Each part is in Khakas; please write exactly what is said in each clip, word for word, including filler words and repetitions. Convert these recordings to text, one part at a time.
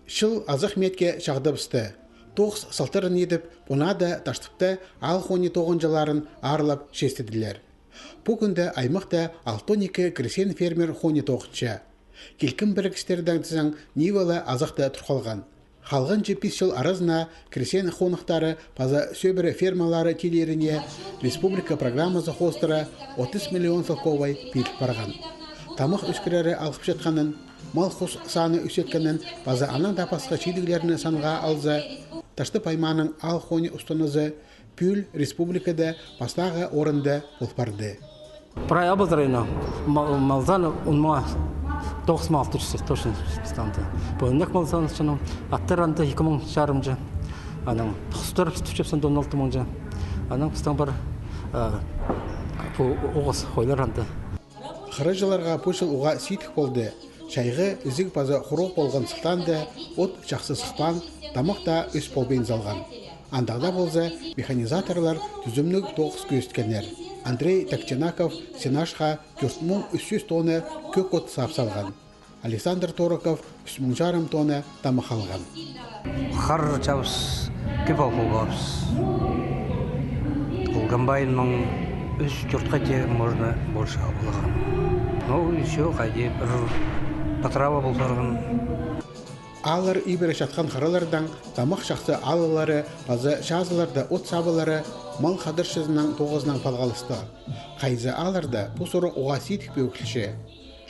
Чыл азах миитке чағдабысты. Тоғыс салтарын идіп, пу наада Таштыпта аал хони тоғынҷыларын аарлап честеділер. Пу кӱнде аймахта алтон ікі крестьян-фермер хони тоғынча. Килкім пірігістердең тізең нива ла азахта турғалған. Халғанҷы пис чыл аразына крестьян хонахтары паза сӧбіре фермалары тилиріне республика программазы хоостыра отыс миллион салковай пиріл парған. Тамах ӧскірері алғып чатханын, мал хус саны ӧсчеткенін паза анаң даа пасха чидіглерні санға алза, Таштып аймааның аал хони устаназы пӱӱл республикада пастағы орында пол парды. Прай абылдырайна малзаны он муңа тоғыс муң алты чӱс, точно пістің анда. Пу ӧнек малзаны чыным аттар анда ікі муң чарымҷа. Анаң хустар пістің чепсінде он алты муңҷа. Анаң пістің пар пу оғыс хойлар анда. Хырачыларға пу чыл уғаа сидік полды. Чайғы, ізіг паза хуру полған сылтаң даа от чахсы сыхпаан, тамах таа ӧс полбин салған. Андағ даа полза, механизаторлар тӱзімніг тоғыс кӧзіткеннер. Андрей Такченаков сенажха тӧрт муң ӱс чӱс тонна кӧк от саап салған. Александр Тороков ӱс муң чарым тонна тамах алған. Хар чабыс, кӧп ал полғабыс. Ол комбайнның ӱс чуртха те можно больше алған. Ну, ещё хайди пір потрава пол парған. Ааллар ибіре чатхан хыралардаң тамах чахсы алылары паза чазыларда от сабылары мал хадарчызының тоғызынаң палғалысты. Хайзы аалларда пу сурығ уғаа сидік пӧгілче.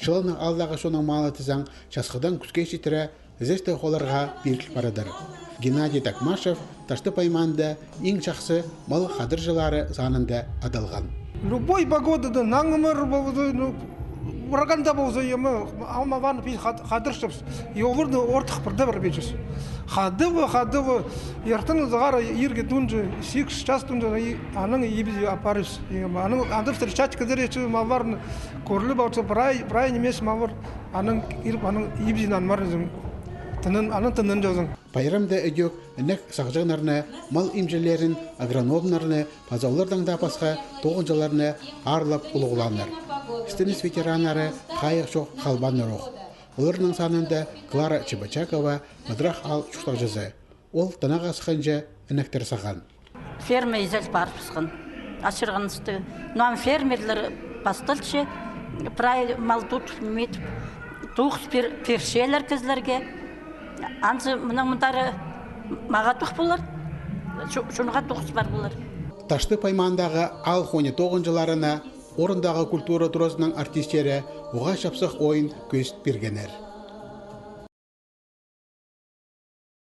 Чыланах аалдағы чонның малы тізең часхыдаң кӱске читіре, ізерте холарға пиріл парадыр. Геннадий Такмашев Таштып аймаанда иң чахсы мал хадарчылары санында адалған. Любой погодада, наңмыр полза, ну, ураганда полза, ема, алма ваны пис хад-, хадарчабыс. И оларны ортых пірде пір пирчебіс. Хадыбы, хадыбы, иртен ызығар ирге тунҷа, сигіс час тунҷа, и анаң ибізі апарыбыс. И анаң анда встречать кізі малларны кӧріліп алча, прай, прай нимес маллар. Анаң иріп, анаң ибізін анмарзың. Тынын, анаң тынынҷазың. Пайрамда ідӧк інек сағҷаңнарны, мал имҷілерін, агрономнарны паза олардаң даа пасха тоғынҷыларны аарлап улуғлааннар. Істеніс ветераннары хайығ чох халбааннар ох. Оларның санында Клара Чебочакова, Пыдырах аал чуртағҷызы. Ол тынағ асханҷа інектер саған. Ферма изел парыбысхан. Ачырғанысты. Ну, ам фермерлер пасталча, прай мал тудып, ниме итіп, тоғыс пир-, пирчелер кізілерге. Анзы мынаң мындары мағаа тох полар, чу-, чонға тоғыс пар полар. Таштып аймаандағы аал хони тоғынҷыларына орындағы культура туразының артистері уғаа чапсых ойын кӧзіт пиргеннер.